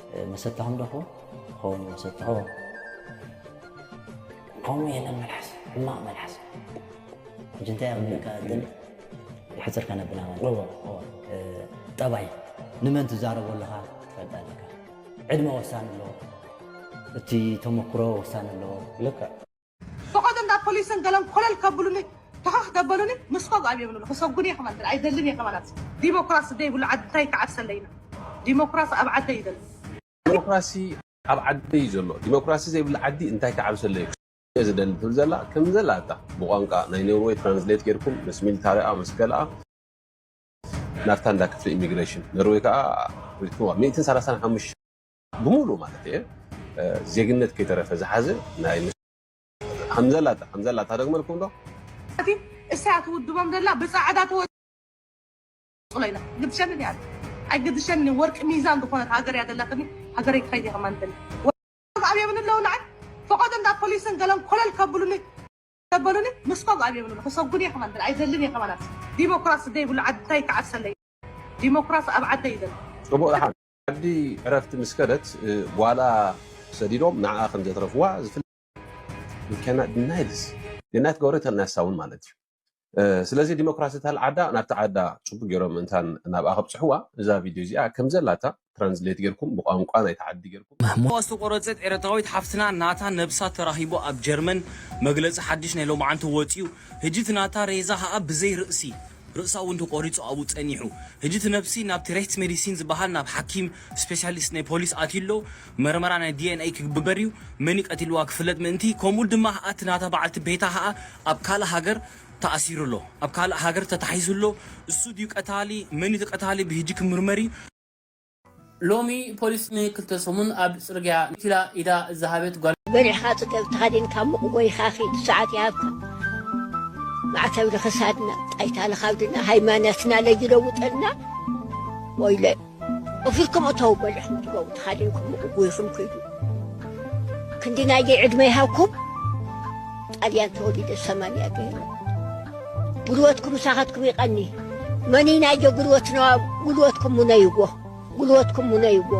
እ፣ መሰታኹም ዶ ክኸውን? ክኸውን መሰታኹም። ኦ። ከምኡ የለን መልሓስ፣ ሕማቕ መልሓስ። ሕጂ እንታይ እየ ክብለካ ዝደሊ? የሕጽር ከነብላ ማለት እዩ። እወ፣ እወ። እ፣ ጠባይ፣ ንመን ትዛረቦ ኣለኻ ትፈልጥ ኣለካ። ዕድመ ወሳኒ ኣለዎ። እቲ ተመክሮ ወሳኒ ኣለዎ። ልክዕ። ፈቐዶ እንዳ ፖሊስን ገለን ኮለል ከብሉኒ፣ ተኸኽ ከበሉኒ፣ ምስ ከብኣብ የብሉኒ። ከሰጉኒ እየ ከማን፣ ኣይደልን እየ ከማናት። ዲሞክራሲ ዘይብሉ ዓዲ እንታይ ክዓብሰለይ ኢና? ዲሞክራሲ ኣብ ዓደይ ይደሊ። ዲሞክራሲ ኣብ ዓደይ እዩ ዘሎ። ዲሞክራሲ ዘይብሉ ዓዲ እንታይ ክዓብሰለይ እዩ? እየ ዝደሊ ትብል ዘላ፣ ከም ዘላ እታ ብቋንቋ ናይ ኖርዌይ ትራንስሌት ጌርኩም ምስ ሚሊታሪኣ፣ ምስ ገለኣ ናብታ እንዳ ክፍሊ ኢሚግሬሽን። ኖርዌይ ከኣ ሪኢኹዋ፣ ሚእትን ሰላሳን ሓሙሽተ ብሙሉ ማለት እየ፣ እ፣ ዜግነት ከይተረፈ ዝሓዘ ናይ ምስ-፣ ከም ዘላ እታ፣ ከም ዘላ እታ ደግመልኩም ዶ? እቲ እሳያት ውድቦም ዘላ ብጻዕዳ ተወ-፣ ጽለይና። ግድሸንን እያ። ኣይግድሸንን፣ ወርቂ ሚዛን ዝኾነት ሃገር እያ ዘለክኒ። ሃገረይ ክኸይድ እየ ከማን እንተን። ኣብ የብን ኣለዉ ንዓይ ፈቐዶ እንዳ ፖሊስን ገለን ኮለል ከብሉኒ፣ ከበሉኒ፣ ምስ ከብኣብ የብን ኣለዉ። ከሰጉኒ እየ ከማን እንተን። ኣይደልን እየ ከማናት። ዲሞክራሲ ዘይብሉ ዓዲ እንታይ ክዓብሰለይ? ዲሞክራሲ ኣብ ዓደይ ይደሊ። ጽቡቕ ደሓን። ዓዲ ዕረፍቲ ምስ ከደት፣ እ፣ ጓላ ሰዲዶም ንዓኣ ከም ዘትረፍዋ ዝፍለጥ። We cannot deny this። Deny ትገብሮ ተልና ንሳ እውን ማለት እዩ። እ፣ ስለዚ ዲሞክራሲ እታ ዓዳ ናብቲ ዓዳ ጽቡቅ ገይሮም እንታን ናብኣ ከብጽሕዋ፣ እዛ ቪድዮ እዚኣ ከም ዘላታ ትራንስሌት ጌርኩም ብቋንቋ ናይቲ ዓዲ ጌርኩም። ምህሞ ዝተቆረጸት ኤርትራዊት ሓፍትና ናታ ነብሳ ተራኺቡ ኣብ ጀርመን መግለጺ ሓድሽ ናይ ሎማዓንቲ ወጺኡ። ህጂ እቲ ናታ ሬዛ ኸኣ ብዘይ ርእሲ፣ ርእሳ እውን ተቆሪጹ ኣብኡ ጸኒሑ። ህጂ እቲ ነብሲ ናብቲ ሬትስ ሜዲሲን ዝበሃል ናብ ሓኪም ስፔሻሊስት ናይ ፖሊስ ኣትዩ ኣሎ። መርመራ ናይ ዲ ኤን ኤ ክግበር እዩ። መን እዩ ቀቲልዋ ክፍለጥ ምእንቲ፣ ከምኡ ድማ ኸኣ እቲ ናታ በዓልቲ ቤታ ኸኣ ኣብ ካልእ ሃገር ተኣሲሩ ኣሎ። ኣብ ካልእ ሃገር ተታሒዙ ኣሎ። እሱ ድዩ ቀታሊ? መን እዩ እቲ ቀታሊ? ብህጂ ክምርመር እዩ። ሎሚ ፖሊስ ንክልተ ሰሙን ኣብ ጽርግያ ንቲላ ኢዳ ዝሃበት ጓል በሊዕኻ ጽገብ ተኸዲንካ ምቕጎ ይኻኺ ሰዓት ይሃብካ። ማዕተብ ንኽሳድና፣ ጣይታ ንኻብድና፣ ሃይማኖትና ለይለውጠልና። ወይለ እፊልኩም እተው በሊዕኹም ትገቡ ተኻዲንኩም ምቕጉ ኢኹም ክይዱ። ክንዲ ናየይ ዕድመ ይሃብኩም። ጣልያን ተወሊደ ሰማንያ ገይረ። ጉልበትኩም ምሳኻትኩም ይቐኒ። መን ናዮ ጉልበትና? ጉልበትኩም ሙነይዎ። ጉልበትኩም ሙነይዎ።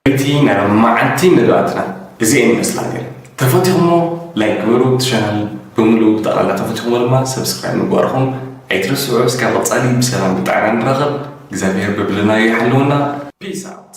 እቲ ናይ ሎማዓንቲ መደባትና ብዚኤን ይመስላ ነይረን። ተፈቲኹሞ ላይክ ግበሩ፣ እቲ ቻናል ብምሉኡ ብጠቕላላ ተፈቲኹሞ ድማ ሰብስክራይብ ምግባርኹም ኣይትረስዑ። እስካብ ቀጻሊ ብሰላም ብጥዕና ንራኸብ። እግዚኣብሔር በብለናዮ ይሓልወና። ፒስ ኣውት።